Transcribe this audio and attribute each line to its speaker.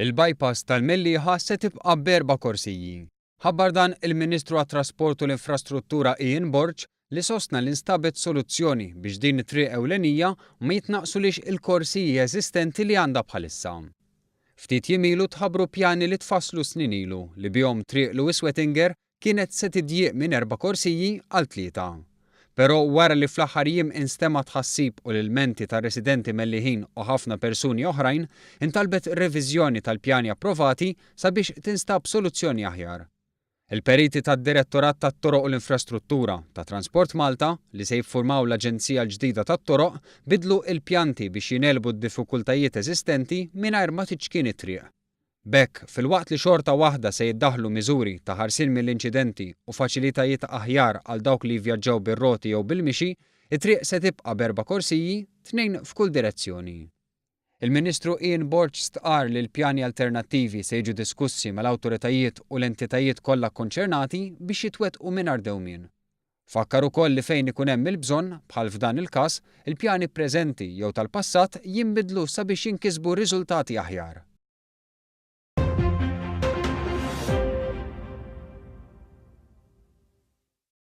Speaker 1: Il-bypass tal-Mellieħa se tibqa' b'erba' korsiji. Ħabbar dan il-Ministru għat-Trasport u l-Infrastruttura Ian Borg li sostna li nstabet soluzzjoni biex din it-triq ewlenija ma jitnaqqsulhiex il-korsiji eżistenti li għandha bħalissa. Ftit jiem ilu tħabbru pjani li tfasslu snin ilu li bihom Triq Louis Wettinger kienet se tidjieq minn erba' korsiji għal tlieta. Però wara li fl-aħħar jiem instema' tħassib u l-ilmenti tar-residenti Melliħin u ħafna persuni oħrajn, intalbet reviżjoni tal-pjani approvati sabiex tinstab soluzzjoni aħjar. Il-periti tad-Direttorat tat-Toroq u l-Infrastruttura, ta' Transport Malta, li se jiffurmaw l-Aġenzija l-ġdida tat-Toroq, bidlu il-pjanti biex jingħelbu d-diffikultajiet eżistenti mingħajr ma tiċkien it-triq. B'hekk, filwaqt li xorta waħda se jiddaħħlu miżuri ta' ħarsien mill-inċidenti u faċilitajiet aħjar għal dawk li jivvjaġġaw bir-roti jew bil-mixi, it-triq se tibqa' b'erba' korsiji, tnejn f'kull direzzjoni. Il-Ministru Ian Borg stqarr li l-pjani alternattivi se jiġu diskussi mal-awtoritajiet u l-entitajiet kollha kkonċernati biex jitwettqu mingħajr dewmien. Fakkar ukoll li fejn ikun hemm il-bżonn, bħal f'dan il-każ, il-pjani preżenti jew tal-passat jinbidlu sabiex jinkisbu riżultati aħjar.